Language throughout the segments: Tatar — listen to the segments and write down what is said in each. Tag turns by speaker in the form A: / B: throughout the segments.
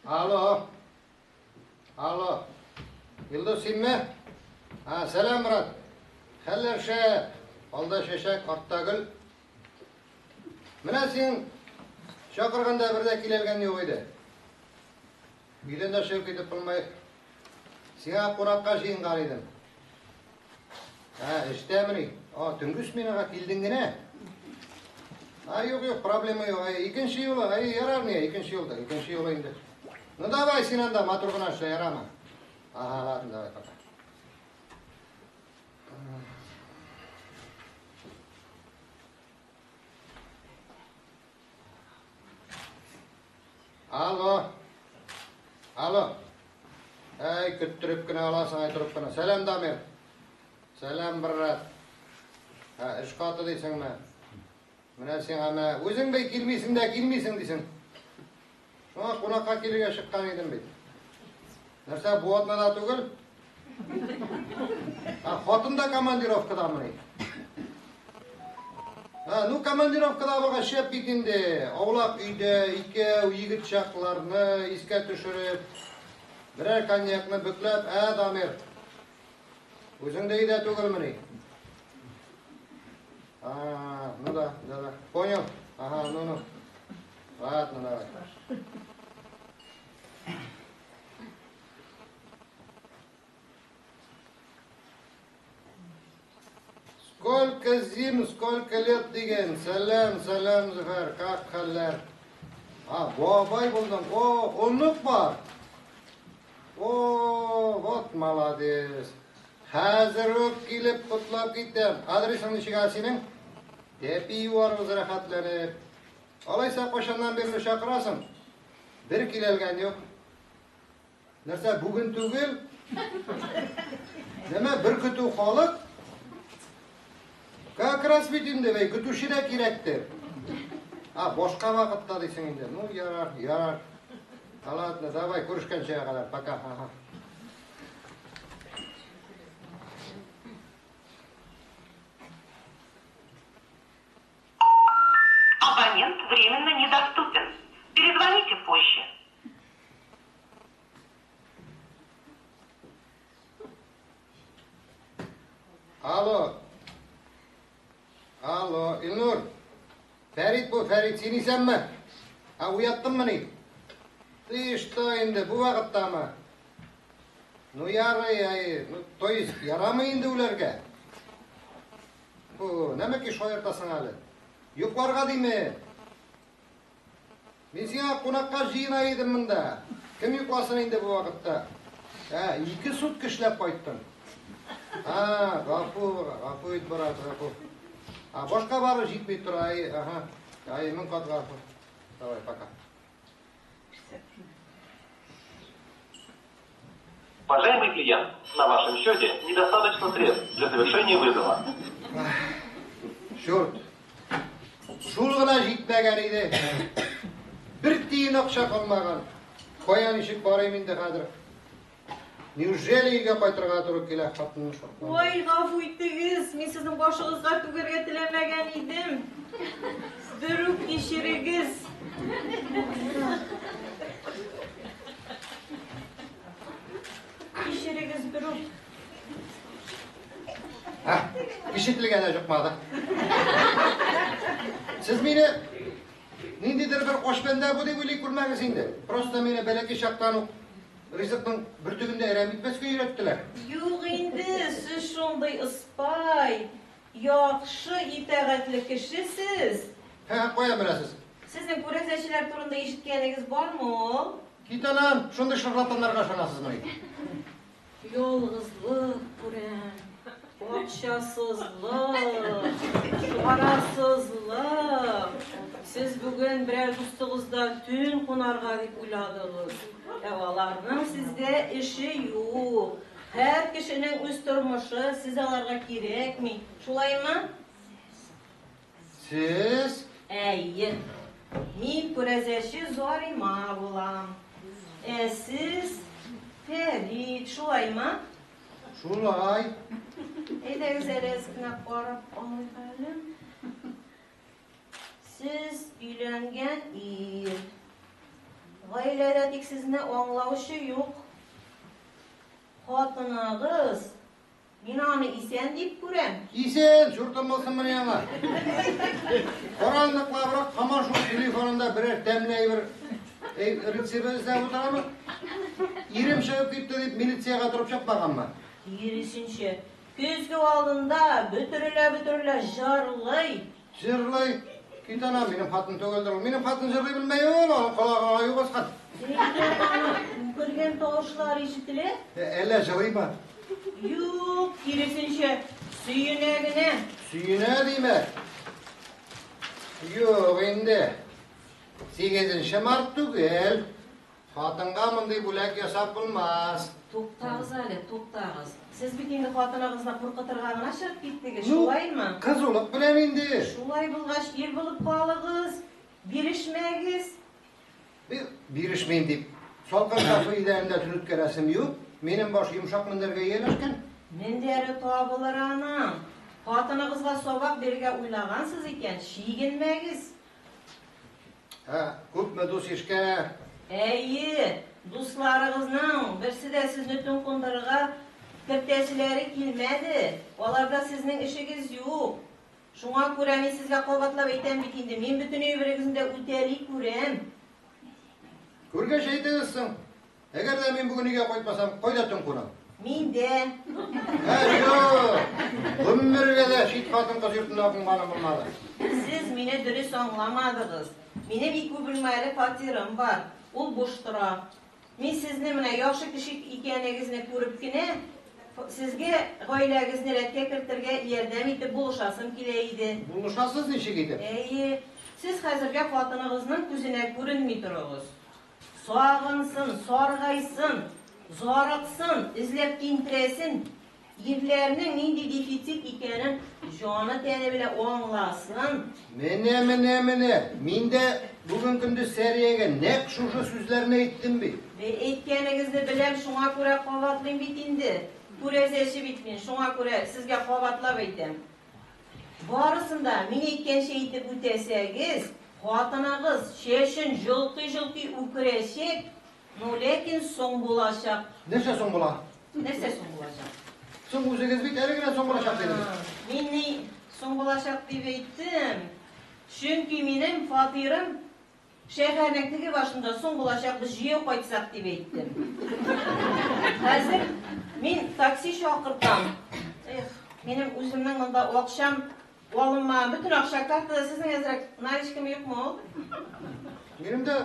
A: Алло. Алло. Илдус, синме? А, сәлам, брат. Хәлләр шәп. Алда чәчәк, артта гөл. Менә син чакырганда бер дә киләлгән юк иде. Өйдән дә чыгып китеп булмай. Сиңа кунакка җыенган идем. Ә, эштәмени? А, төнге сменага килдең генә. А, юк, юк, проблема юк. Әй, икенче юлы, әй, ярар ни, икенче юлда, икенче юлы инде. Ну давай, син анда матур гына эшлә, ярамы? Ага, ладно, давай, пока. Алло. Алло. Әй, көттереп кенә аласың, әй, торып кына. Сәлам, Дамир. Сәлам, брат. Ә, эш каты дисеңме? Менә сиңа мә, үзең бей килмисең дә килмисең дисең. Шуңа кунакка килергә чыккан идем бит. Нәрсә, бу атнада түгел? Ә, хатын да командировкадамыни? Ә, ну командировкада булгач шәп бит инде. Аулак өйдә икәү егет чакларны искә төшереп, берәр коньякны бөкләп, ә, Дамир, үзең дә өйдә түгелмени? А, ну да, да, да. Понял? Ага, ну, ну. Ладно, давай. Сколько зим, сколько лет дигән. Сәлам, сәлам, Зөфәр, как хәлләр? А, бабай булдың. О, онык бар. О, вот молодец. Хәзер үк килеп котлап китәм. Адресың ничек әле синең? Тәпи юарбыз рәхәтләнеп. Алайса кайчаннан бирле чакырасың? Бер киләлгән юк. Нәрсә, бүген түгел? Нәмә, бер көтү халык? Как раз бит инде, бәй, көтүче дә кирәктер. А, башка вакытта дисең инде. Ну, ярар, ярар. Ладно, давай, күрешкәнчә кадәр. Пока. Ага.
B: Абонент временно недоступен. Перезвоните позже.
A: Алло. Алло, Илнур. Фәрит бу, Фәрит, син исәнме? А, уяттыңмыни? Ты что инде, бу вакыттамы? Ну, ярый, ай, ну, то есть, ярамый инде үләргә. Фу, нәмәки шаяртасың әле? Йокларга диме? Мин сиңа кунакка җыена идем монда. Кем йокласын инде бу вакытта? Ә, ике сутка эшләп кайттым. А, гафу, гафу ит, брат, гафу. А, башка бары җитми тора, ай, ага. Ай, мең кат гафу. Давай, пока.
C: Уважаемый клиент, на вашем счете недостаточно средств для завершения вызова.
A: Черт. Шул гына җитмәгән иде. Бер тиен акча калмаган. Кая ничек барыйм инде хәзер? Неужели өйгә кайтырга туры килә хатынның шатланып?
D: Ой, гафу итегез, мин сезнең башыгызга түгәргә теләмәгән идем. Берүк кичерегез. Кичерегез берүк.
A: Ә, ишетелгән дә чыкмады. Сез мине ниндидер бер ач бәндә бу дип уйлый күрмәгез инде. Просто мине бәләкәй чактан ук ризыкның бөртеген дә әрәм итмәскә өйрәттеләр.
D: Юк инде, сез шундый ыспай, яхшы, итагатьле кеше сез.
A: Һә, кая беләсез?
D: Сезнең күрәзәчеләр турында ишеткәнегез бармы ул?
A: Кит аннан, шундый шарлатаннарга ышанасызмыни?
D: Ялгызлык күрәм, акчасызлык, чарасызлык. Сез бүген берәр дустыгызда төн кунарга дип уйладыгыз. Ә аларның сездә эше юк. Һәр кешенең үз тормышы, сез аларга кирәкми. Шулаймы?
A: Сез?
D: Әйе. Мин күрәзәче Зарима булам. Ә сез Фәрит, шулаймы?
A: Шулай.
D: Әйдәгез әле әз генә карап алыйк әле. Сез өйләнгән ир. Гаиләдә тик сезне аңлаучы юк. Хатыныгыз, мин аны исән дип күрәм.
A: Исән, чуртым булсын менә аңа. Кара ныклабрак, һаман шул телефонында берәр тәмле әйбер рецепты эзләп утырамы? Ирем чыгып китте дип милициягә торып чапмаганмы?
D: Киресенчә, көзге алдында бөтерелә-бөтерелә җырлый.
A: Җырлый. Кит ана, минем хатын түгелдер ул. Минем хатын җырлый белмәй ул, аның колагына аю баскан.
D: Әйдә, аны үкергән тавышлар ишетелә.
A: Әллә җылыймы?
D: Юк, киресенчә, сөенә генә.
A: Сөенә димәк. Юк инде. 8 март түгел. Хатынга мондый бүләк ясап булмас.
D: Туктагыз әле, туктагыз. Сез бит инде хатыныгызны куркытырга гына чыгып киттегез,
A: Ну,
D: шулаймы?
A: Кызулык белән инде.
D: Шулай булгач, ир булып калыгыз, бирешмәгез.
A: Бирешмим дип. Салкын кафе идәнендә төн үткәрәсем юк. Минем баш йомшак мендәргә ияләшкән.
D: Мендәре табылыр аның. Хатыныгызга сабак бирергә уйлагансыз икән, чигенмәгез.
A: Ә, күпме дус ишкә.
D: Әйе, дусларыгызның берсе дә сезне төн кундырырга кертәселәре килмәде. Аларда сезнең эшегез юк. Шуңа күрә мин сезгә кабатлап әйтәм бит инде, мин бөтен әйберегезне дә үтәли күрәм.
A: Күргәч әйтегез соң. Әгәр дә мин бүген өйгә кайтмасам, кайда төн кунам?
D: Мин дә.
A: Ә, юк. Гомергә дә чит хатын-кыз йортында кунганым булмады.
D: Сез мине дөрес аңламадыгыз. Минем ике бүлмәле фатирым бар. Ул буш тора. Мин сезне менә яхшы кеше икәнегезне күреп кенә, сезгә гаиләгезне рәткә кертергә ярдәм итеп булышасым килә иде.
A: Булышасыз ничек итеп?
D: Әйе, сез хәзергә хатыныгызның күзенә күренми торыгыз. Сагынсын, саргайсын, зарыксын, эзләп тинтерәсен, ирләрнең нинди дефицит икәнен җаны тәне белән аңласын.
A: Менә, менә, менә. Мин дә бүген көндез Сәриягә нәкъ шушы сүзләрне әйттем бит.
D: Әйткәнегезне беләм, шуңа күрә кабатлыйм бит инде. Күрәзәче бит мин, шуңа күрә сезгә кабатлап әйтәм. Барысын да мин әйткәнчә итеп үтәсәгез, хатыныгыз чәчен җолкый-җолкый үкерәчәк, но ләкин соң булачак.
A: Нәрсә соң була?
D: Нәрсә соң булачак?
A: Соң үзегез бит әле генә соң булачак дидегез.
D: Мин ни соң булачак дип әйттем. Чөнки минем фатирым шәһәрнең теге башында соң булачак, без җәяү кайтсак дип әйттем. Хәзер мин такси чакыртам. Эх, минем үземнең монда акчам алынма, бөтен акча картада, сезнең әзрәк наличкам юкмы ул?
A: Минем дә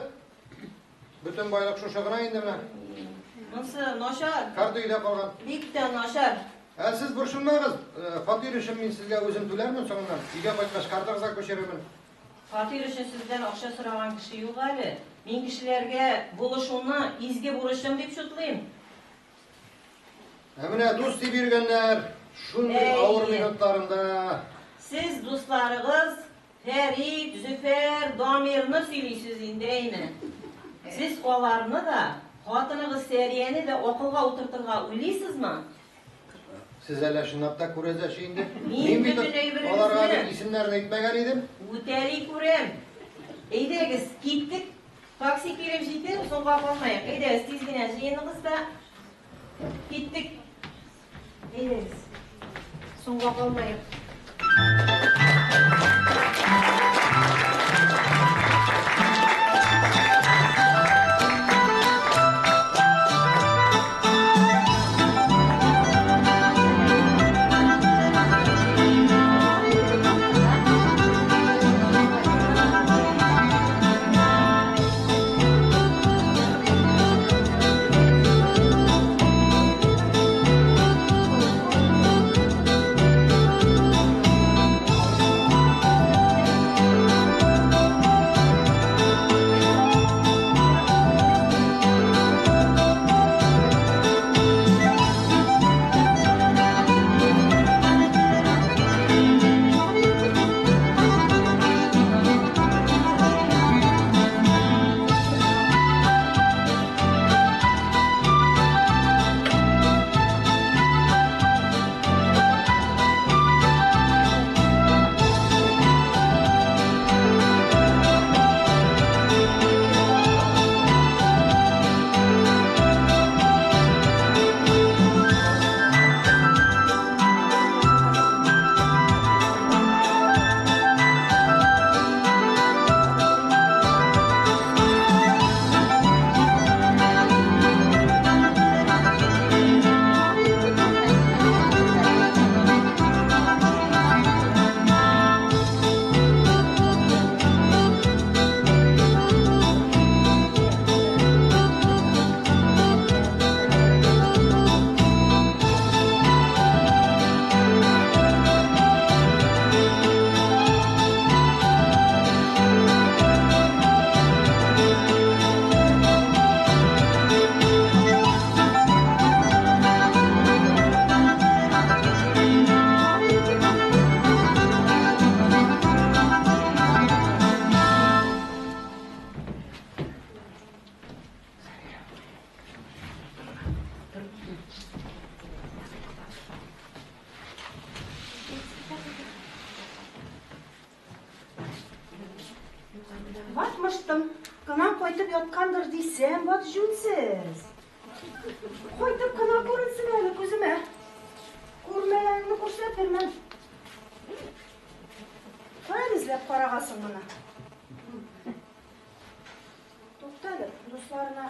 A: бөтен байлык шушы гына инде менә.
D: Монысы начар.
A: Карта өйдә калган.
D: Бик тә начар.
A: Ә сез борчылмагыз, фатир өчен мин сезгә үзем түләрмен соңыннан. Өйгә кайткач картагызга күчерермен.
D: Фатир өчен сездән акча сораган кеше юк әле. Мин кешеләргә булышуны изге бурычым дип шутлыйм.
A: Ә менә дус дип йөргәннәр шундый авыр минутларында.
D: Сез дусларыгыз Фәрит, Зөфәр, Дамирны сөйлисез инде, әйме? Сез аларны да, хатыныгыз Сәрияне дә акылга утыртырга уйлыйсызмы?
A: Сез әллә чынлап та күрәзәче инде?
D: Мин
A: бит
D: бөтен әйберегезне-
A: аларга дип исемнәрен әйтмәгән идем.
D: Үтәли күрәм. Әйдәгез, киттек. Такси килеп җитер, соңга калмаек. Әйдәгез, тиз генә җыеныгыз да киттек. Әйдәгез. Соңга калмаек.
E: Ват мыштым гына кайтып яткандыр дисәм, ват җүнсез. Кайтып кына күренсен әле күземә. Күрмәгәнне күрсәтермен. Каян эзләп карагасың моны? Тукта әле, дусларына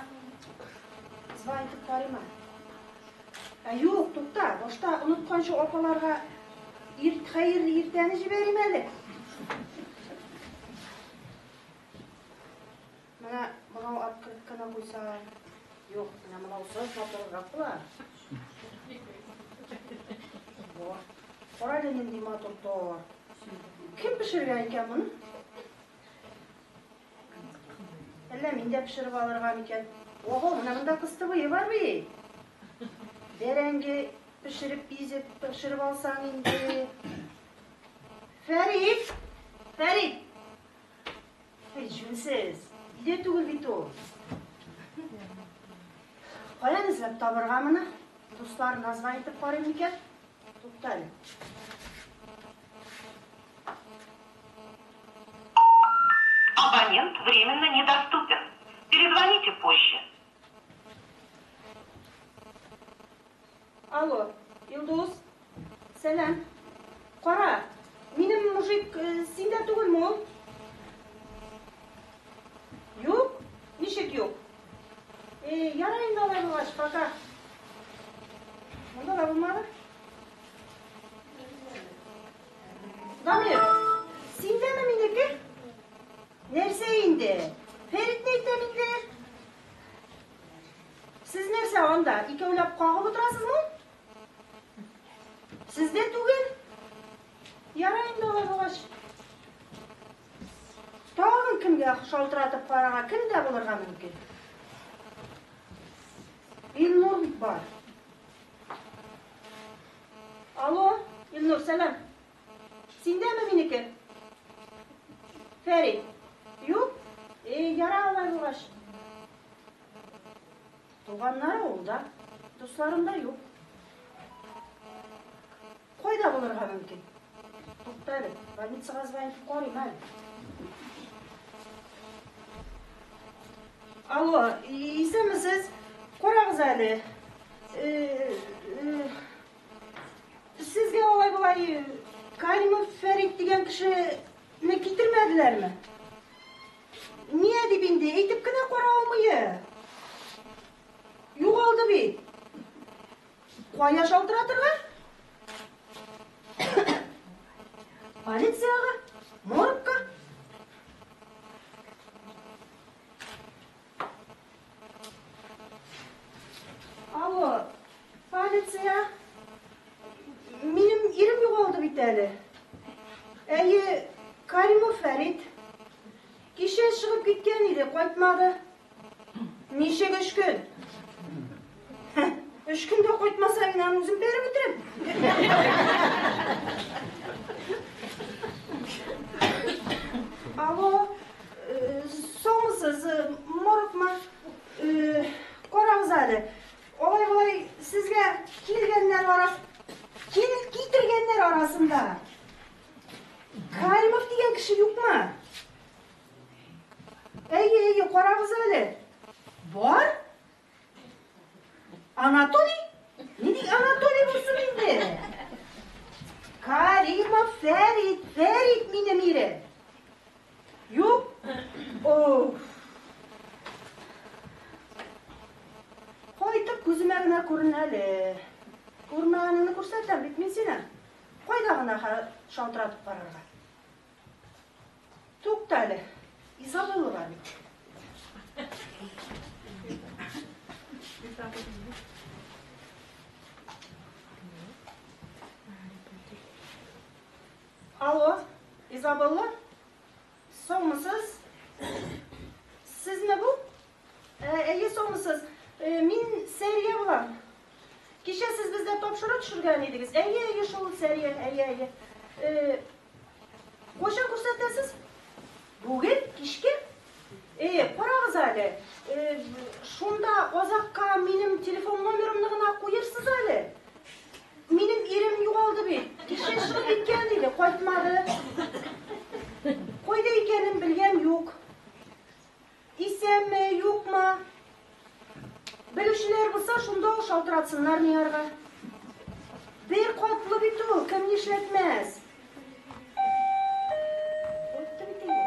E: звонить итеп карыйм әле. Ә юк, тукта, башта онытканчы апаларга ирт хәерле иртәне җибәрим әле. Менә монау открытканы куйса, юк, менә монаусыз матуррак була. Во. Кара әле нинди матур торт. Кем пешергән икән моны? Әллә мин дә пешереп алырга микән? Ого, менә монда кыстыбые бар бит. Бәрәңге пешереп, изеп, пешереп алсаң инде. Фәрит! Фәрит! Әй, җүнсез. Өйдә түгел бит ул. Каян эзләп табырга моны? Дусларына звонить итеп карыйм микән? Тукта әле.
B: Абонент временно недоступен. Перезвоните позже.
E: Алло, Илдус. Сәлам. Кара, минем мужик э, синдә түгелме ул? Юк? Ничек юк? Э, ярай инде алай булгач, пока. Монда да булмады. Дамир, синдәме минеке? Нәрсә инде? Фәритне әйтәм инде. Сез нәрсә анда, икәүләп кагып утырасызмы? Сездә түгел. Ярай инде алай булгач. Тагын кемгә шалтыратып карарга, кемдә булырга мөмкин? Илнур бит бар. Алло, Илнур, сәлам. Синдәме минеке? Фәрит. Юк? Э, яра алай булгач. Туганнары авылда, дусларында юк. Кайда булырга мөмкин? Тукта әле, больницага звонить итеп карыйм әле. Алло, исәнмесез? Карагыз әле. Э, э, Сезгә алай болай Каримов Фәрит дигән кешене китермәделәрме? Ния дип инде, әйтеп кенә кара алмые. Югалды бит. Кая шалтыратырга? Полициягә? Моргка? Алло, полиция. Минем ирем югалды бит әле. Әйе, Каримов Фәрит. Кичә чыгып киткән иде, кайтмады. Ничек өч көн? Өч көндә кайтмаса, мин аны үзем бәреп үтерәм. Алло, саумысыз, моргмы? Карагыз әле. Алай-болай сезгә килгәннәр арас кил китергәннәр арасында Каримов дигән кеше юкмы? Әйе, әйе, карагыз әле. Бар? Анатолий? Нинди Анатолий булсын инде? Каримов Фәрит, Фәрит минем ирем. Юк. Оф. Кайтып күземә генә күрен әле. Күрмәгәнеңне күрсәтәм бит мин сиңа. Кайда гына шалтыратып карарга? Тукта әле. Изабелла бар бит. Алло, Изабелла? Саумысыз? Сезме бу? Ә, әйе, саумысыз. Э, мин Сәрия булам. Кичә сез бездә тапшыру төшергән идегез. Әйе, әйе, шул Сәрия, әйе, әйе. Э, кайчан күрсәтәсез? Бүген кичке? Э, карагыз әле. Э, шунда азакка минем телефон номерымны гына куерсыз әле. Минем ирем югалды бит. Кичә чыгып киткән иде, кайтмады. Кайда икәнен белгән юк. Шалтыратсыннар миңарга. Бер катлы бит ул, кем нишләтмәс. Кайтты бит инде.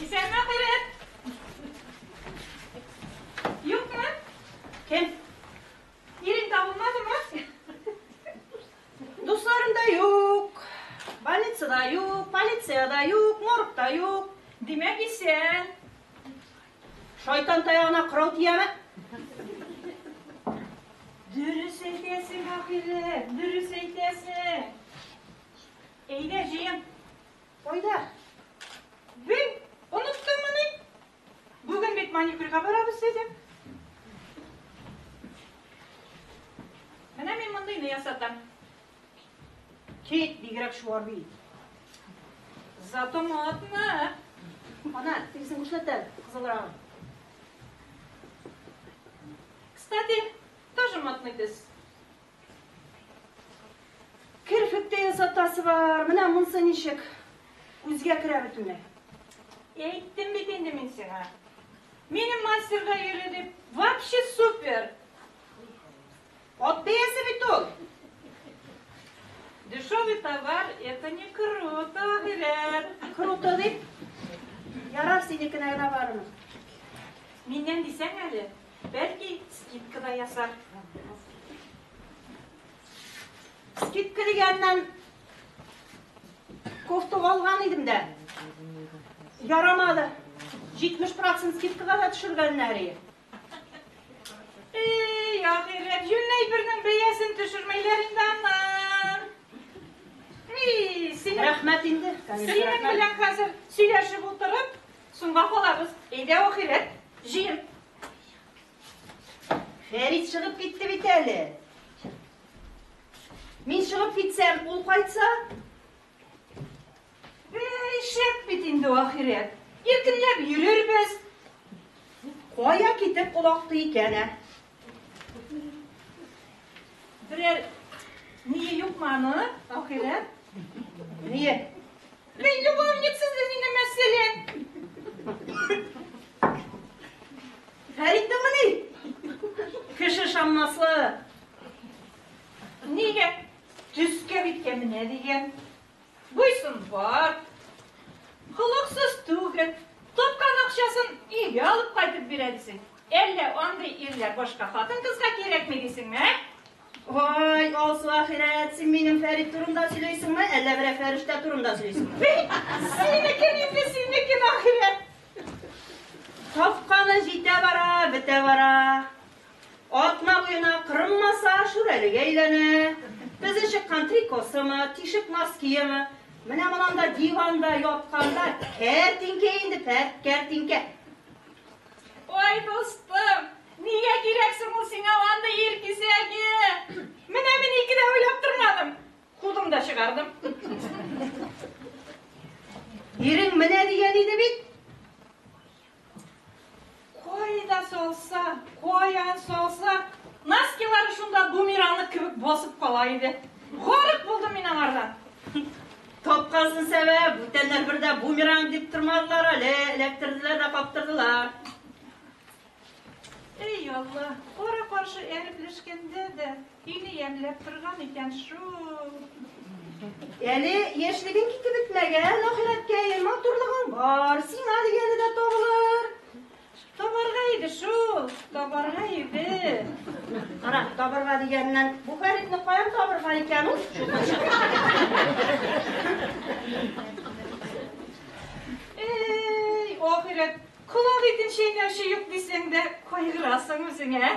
F: Исәнме, Ахирәт? Юкмы?
E: Кем?
F: Ирең табылмадымы?
E: Дусларым да юк, больницада юк, полициядә юк, моргта юк.
F: Димәк, исән.
E: Шайтан таягына кырау тияме?
F: Дөрес әйтәсең, Ахирәт, дөрес әйтәсең. Әйдә, җыен.
E: Кайда?
F: Бей, оныттыңмыни? Бүген бит маникюрга барабыз дидем. Менә мин мондыйны ясатам.
E: Кит, бигрәк чуар бит.
F: Зато модно.
E: Ана, тегесен күрсәт әле, кызылрагын.
F: Кстати, тоже модный төс.
E: Керфек тә ясатасы бар. Менә монысы ничек? Күзгә керә бөтенләй.
F: Әйттем бит инде мин сиңа. Минем мастерга йөре дип, вообще супер.
E: Ат бәясе бит ул.
F: Дешевый товар это не круто, Ахирәт.
E: Круто дип. Ярар, синекенә генә барырмын.
F: Миннән дисәң әле, бәлки скидка да ясар.
E: Скидка дигәннән кофта алган идем дә. Ярамады. 70% скидкага да төшергәннәр иде.
F: Эй, ахирәт, юньле әйбернең бәясен төшермәйләр инде аннан. Эй, синең,
E: Рәхмәт инде. конечно,
F: синең
E: рәхмәт.
F: белән хәзер сөйләшеп утырып, соңга калабыз. Әйдә, ахирәт, җыен.
E: Фәрит чыгып китте бит әле. Мин чыгып китсәм, ул кайтса,
F: Бәй, шәп бит инде ахирәт. Иркенләп йөрербез.
E: кая китеп олакты икән, ә?
F: Берәр ние юкмы аны, ахирәт?
E: Ние?
F: Мин любовница инде мәсәлән.
E: Фәритнеңмени? Кеше ышанмаслы.
F: Нигә? Төскә биткә менә дигән. Буйсын бар. Холыксыз түгел. Тапкан акчасын өйгә алып кайтып бирә дисең. Әллә андый ирләр башка хатын-кызга кирәкми дисеңме, ә?
E: Ой, Алсу ахирәт, син минем Фәрит турында сөйлисеңме, әллә берәр фәрештә турында сөйлисеңме?
F: Синекен инде, синекен ахирәт.
E: Тапканы җитә бара, бетә бара. Атна буена кырынмаса, шүрәлегә әйләнә. Тезе чыккан трикосымы, тишек носкиемы. Менә монанда диванда ятканда кәртинкә инде, пәк кәртинкә.
F: Ой, дустым, нигә кирәк соң ул сиңа андый ир кисәге? Менә мин ике дә уйлап тормадым. Кудым да чыгардым.
E: Ирең менә дигән иде бит.
F: Кайда салса, каян салса, носкилары шунда бумерангны кебек басып кала иде. Гарык булдым мин аңардан.
E: Тапкансың сәбәп, бүтәннәр бер дә бумеранг дип тормадылар әле, эләктерделәр дә каптырдылар.
F: Эй Алла, кара-каршы әрепләшкәндә дә өйне ямьләп торган икән шул.
E: Әле яшьлегең китеп бетмәгән, ахирәткәем, матурлыгың бар, сиңа дигәне дә табылыр.
F: Табарга иде шул, табарга иде.
E: Ана, табырга дигәннән, бу Фәритне каян табырга икән ул?
F: Эй, ахирәт, колак итен чәйнәүче юк дисәң дә, кайгырасың үзеңә.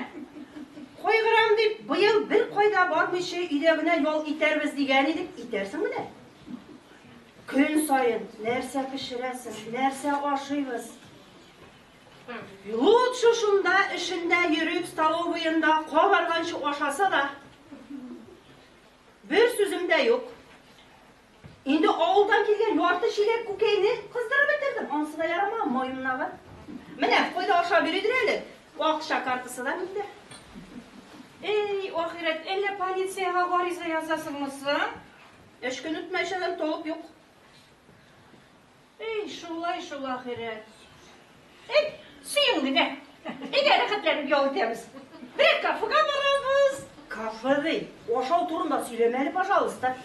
E: Кайгырам дип, быел бер кайда бармыйча өйдә генә ял итәрбез дигән идек, итәрсең менә. Көн саен нәрсә пешерәсең, нәрсә ашыйбыз? Лучше шунда эшендә йөреп, столовыенда кабарганчы ашаса да. Бер сүзем дә юк. Инде авылдан килгән ярты чиләк күкәйне кыздырып бетердем. Анысы да ярамаган, маемнагы. Менә кайда ашап йөридер әле. Акча картасы да миндә.
F: Эй, ахирәт, әллә полициягә гариза язасыңмы соң?
E: Өч көн үтмәйчә толып юк.
F: Эй, шулай шул ахирәт. Эй, сөен генә. Әйдә, рәхәтләнеп ял итәбез. Берәр кафега барабыз.
D: Кафе ди. Ашау турында сөйләмә әле, пожалуйста.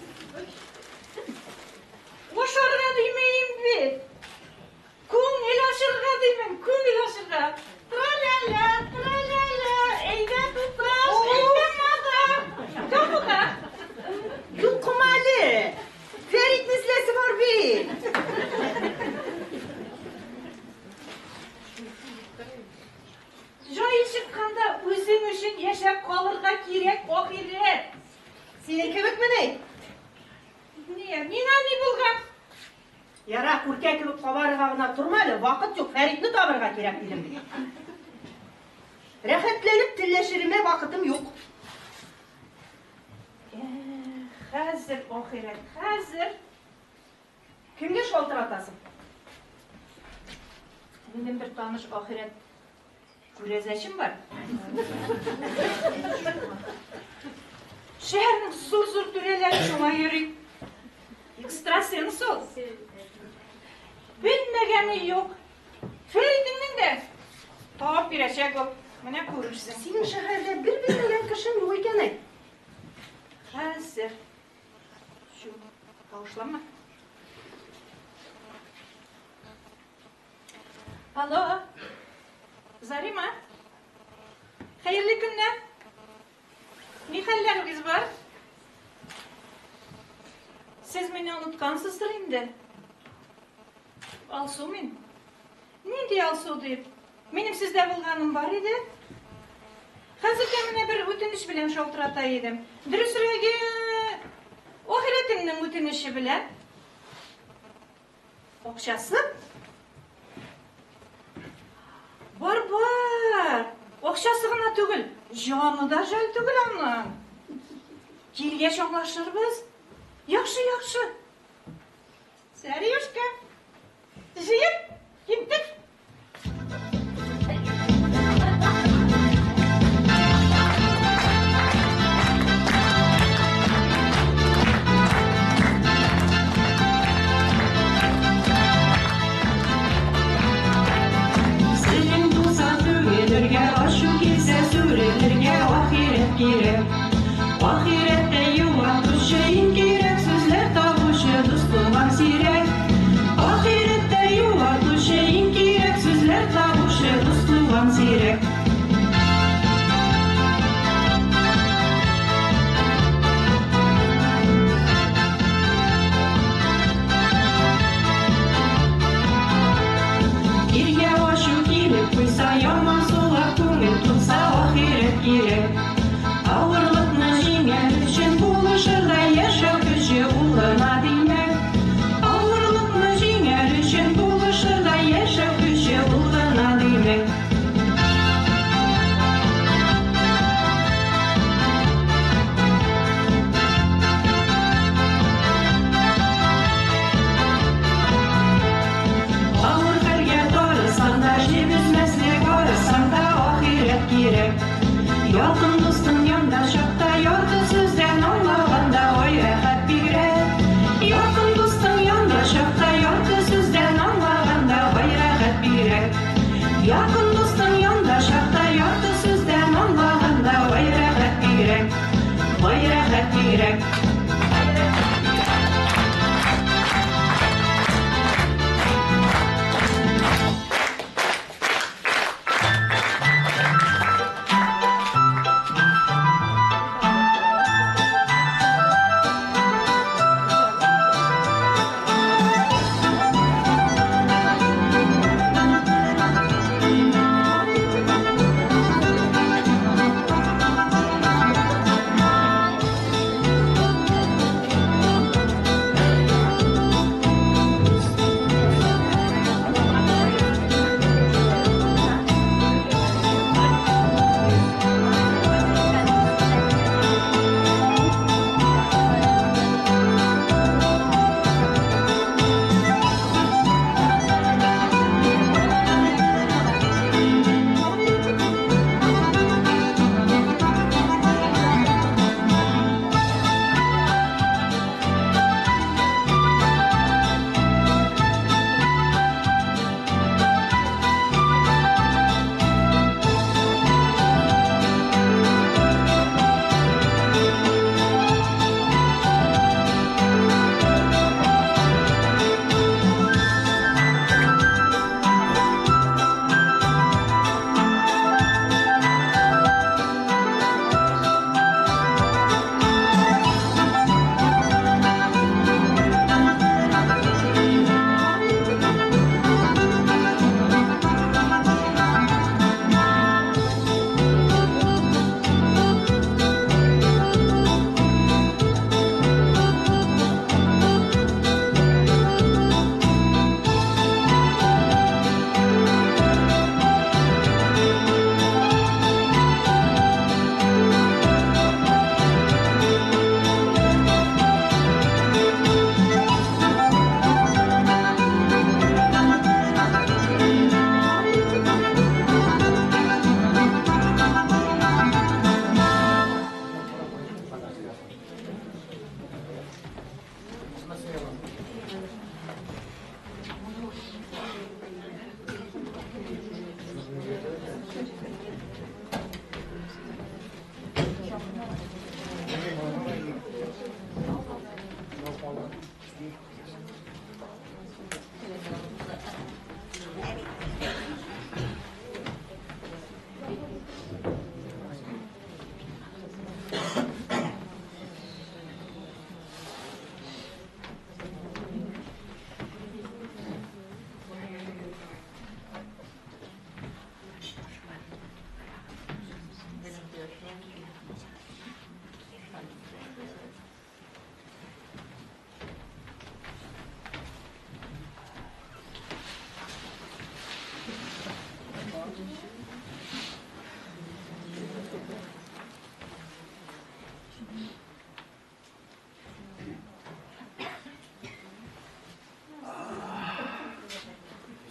F: Ашарга димәем бит. Күңел ачырга димен, күңел ачырга. Тра-ля-ля, тра-ля-ля, әйдә туташ, әйдә мадам. Кафега.
D: Юкым әле. Фәритне эзләсе бар бит.
F: Җае чыкканда үзең өчен яшәп калырга кирәк, ахирәт.
E: Синең кебекмени?
F: Ни, миңа ни булган?
D: Яра, күркә кебек кабарырга гына торма әле, вакыт юк, Фәритне табырга кирәк дидем бит. Рәхәтләнеп телләшеремә вакытым юк.
F: Хәзер, ахирәт, хәзер.
D: Кемгә шалтыратасың?
F: Минем бер таныш ахирәт күрәзәчем бар. Шәһәрнең зур-зур түрәләре шуңа йөри. Экстрасенс ул. Белмәгәне юк. Фәритеңнең дә табып бирәчәк ул. Менә күрерсең.
E: Синең шәһәрдә бер белмәгән кешең юк икән әй.
F: Хәзер. Чү, тавышланма. Алло. Зарима. Хәерле көннәр. Ни хәлләрегез бар? Сез мине оныткансыздыр инде. Алсу мин. Нинди Алсу дип? Минем сездә булганым бар иде. Хәзер дә менә бер үтенеч белән шалтырата идем. Дөресрәге, ахирәтеңнең үтенече белән. Акчасы? Бар, бар. Акчасы гына түгел, җаны да жәл түгел аның. Килгәч аңлашырбыз. Яхшы, яхшы. Сәрюшка, җыен, киттек.
G: Серең булса түгелергә, ачу килсә сүрелергә, ахирәт кирәк. Ахирәттә юатучы, иң кирәк сүзләр табучы, дус туган сирәк. Ахирәттә юатучы, иң кирәк сүзләр табучы, дус туган сирәк. Иргә ачу килеп куйса, яман сулап күңел тулса, ахирәт кирәк. Авырлыкны җиңәр өчен булышырдай яшәү көче ул гына димәк. Авырлыкны җиңәр өчен булышырдай яшәү көче ул гына димәк. Авыр хәлгә тарысаң да, җеп өзмәслек арысаң да, ахирәт кирәк. Якын дустың янда чакта, ярты сүздән аңлаганда, ай рәхәт бигрәк. Якын дустың янда чакта, ярты сүздән аңлаганда, ай рәхәт бигрәк. Якын дустың янда чакта, ярты сүздән аңлаганда, ай рәхәт бигрәк. Ай рәхәт бигрәк.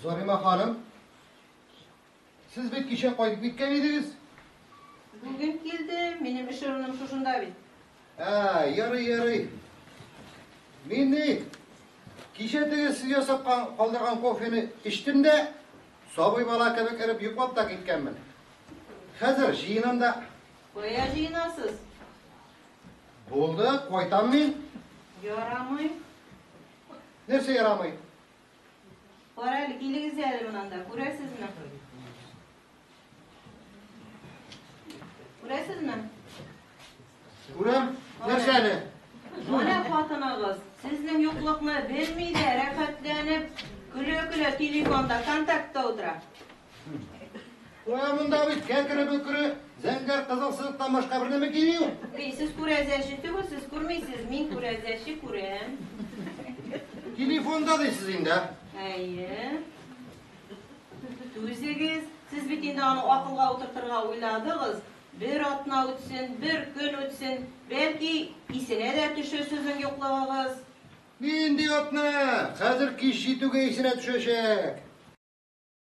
A: Зарима ханым, сез бит кичә кайтып киткән идегез.
D: Бүген килдем, минем эш урыным шушында бит.
A: Ә, ярый, ярый. Мин ни, кичә теге сез ясап калдырган кофены эчтем дә, сабый бала кебек эреп йоклап та киткәнмен. Хәзер җыенам да.
D: Кая җыенасыз?
A: Булды, кайтам мин.
D: Ярамый.
A: Нәрсә ярамый?
D: Кара әле, килегез әле монанда, күрәсезме? Күрәсезме?
A: Күрәм. Нәрсә әле?
D: Менә хатыныгыз сезнең юклыкны белми дә, рәхәтләнеп, көлә-көлә телефонда контактта утыра.
A: Кая монда бит кәкре-бөкре, зәңгәр кызыл сызыктан башка бер нәмә килми юк.
D: Эй, сез күрәзәче түгел, сез күрмисез, мин күрәзәче күрәм.
A: Телефонда дисез инде.
D: Әйе. Түзегез, сез бит инде аны акылга утыртырга уйладыгыз. Бер атна үтсен, бер көн үтсен, бәлки исенә дә төшер сезнең юклыгыгыз.
A: Нинди атна? Хәзер кич җитүгә исенә төшәчәк.